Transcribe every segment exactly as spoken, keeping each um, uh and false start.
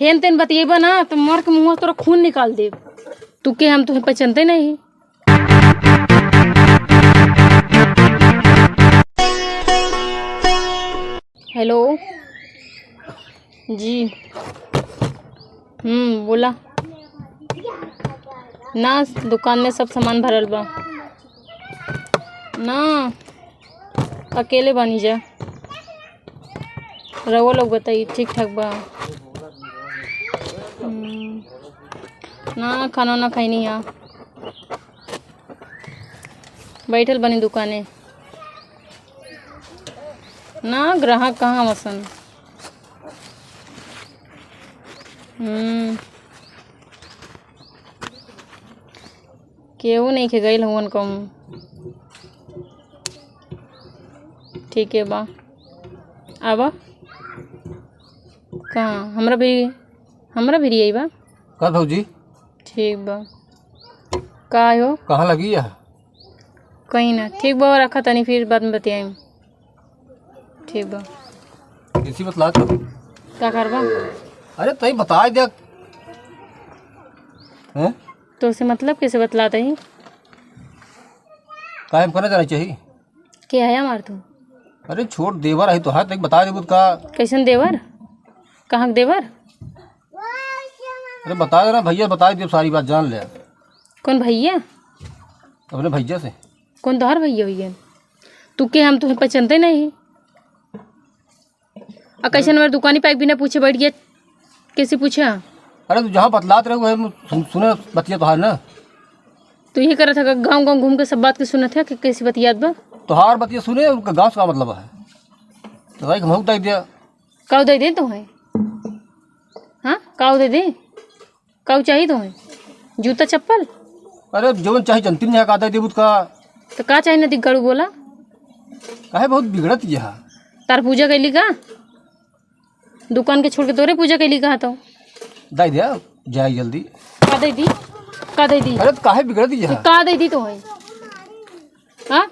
हेन तेन बतियेबा ना, तो मार के मुँह से तोरा खून निकाल देब। तू के, हम तुहे पहचानते नहीं। हेलो। जी। हम्म, बोला। ना, दुकान में सब सामान भरल बा। ना, अकेले बानी जा। रउआ लोग बताई, ठीक ठाक बा? हम्म, ना, खाना ना खाइनी है। बैठल बानी दुकाने। ना, ग्राहक कहाँ वसन? हम्म। केहू नइखे गइल हुवन कहूँ। ठीक है बा। आवा। कहाँ? हमरा भी, हमरा भी रियाई बा। का भौजी? ठीक बा। का हो? कहाँ लगी है? कहीं ना। ठीक बा, रखा तनी, फिर बाद में बतियाई। ठीक बा। कैसी बतला तो? का करबा? अरे तई बता दे। हैं? तो से मतलब कैसे बतलात ही? काहे हमका ना जाना चाहिए? के है हमार तू? अरे छोट देवर है तो है, तई बता देबू का? कैसन देवर? कहाँ के देवर? अरे बता देना भैया, बता दे, सारी बात जान ले। कौन भैया? अपने भैया से। कौन तोहर भैया हुई है? तू के, हम तुहे पहचानते नहीं। आ कैसे हमारे दुकानी पे बिना पूछे बैठ गया? कैसे पूछा? अरे तू जहाँ बतलात रहे, वह सुन, सुने बतिया तोहार ना। तू ये करत है, गाँव गाँव घूम के सब बात के सुनत है कि कैसे बतियात बा? तोहार बतिया सुने, उनका गाँव से का मतलब है? तो भाई, हम दे दिया। काऊ दे दे तो है? हाँ, काऊ दे दे? काऊ चाहिए तो है? जूता चप्पल? अरे, जवन चाही जनती नहीं है, का दे देबू का? तो का चाही ना दिग्गड़ू बोला? काहे बहुत बिगड़त यह? तार पूजा कैली का? दुकान के छोड़ के तोरे पूजा कैली कहा तो? दे दे, जाए जल्दी। का दे दी? का दे दी? अरे, तो काहे बिगड़त यह? का दे दी तो है? हाँ?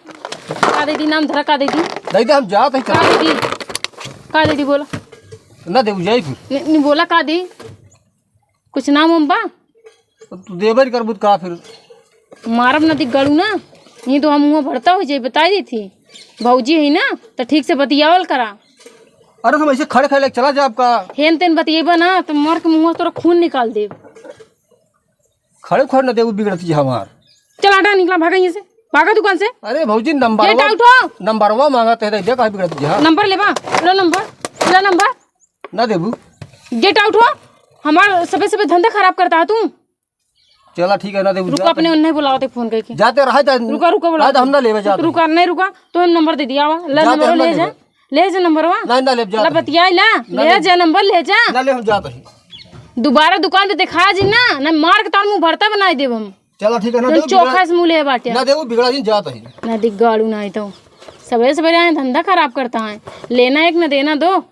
का दे दी? नाम धरा, का दे दी? दे दे, हम जात है, का चल। दे दी? का दे दी बोला? ना देबू, जाई फिर। नहीं, नहीं बोला, का दी? कुछ नाम हम बा? तो तू देबे नहीं करबू तो का फिर? मारब ना दिग्गड़ू ना, नहीं तो हम मुँह भरता हो जाए, बताई दी थी। भौजी है ना, तो ठीक से बतियावल करा। अरे तुम ऐसे खड़े खड़े चला जा आपका। हेन तेन बतियेबा ना, तो मार के मुँह से तोरा खून निकाल देब। खड़े खड़े ना देबू बिगड़त जी हमार। चल हटा, निकला, भागा यहाँ से, भागा दुकान से। अरे भौजी, नंबर Get out हो। नंबरवा मांगा ते दे, काहे बिगड़त जी, हाँ? नंबर लेबा, लो नंबर, लो नंबर। ना देबू। Get out हो, हमार सबे सबे धंधा खराब करता है तू। चला ठीक है, ना देबू, रुका, जाते। अपने उन्हें बुलाओ ते फोन करके। जाते रहा था। रुका, रुका, बुलाओ। रहा था, हम ना लेवे जाते। रुका, नहीं रुका, तो हम नंबर दे दिया, आवा। ले जाते नंबर हम ना ले जा। लेवे। ले जा नंबरवा। ना, ना ले जा। ला बतियाई ला। ना ले ले। जा नंबर, ले जा। ना ले, हम जाते हैं। दोबारा दुकान पे दिखा जी ना, ना मार के तार मुंह भरता बनाई देब हम। चला ठीक है, ना तुम देबू, चोखा बिगड़ा-, से मुँह ले बाटे। ना देबू, बिगड़ा जी, जाते हैं। ना दिग्गाड़ू ना है तो। सबेरे सबेरे आए, धंधा खराब करता है। लेना एक ना देना दो।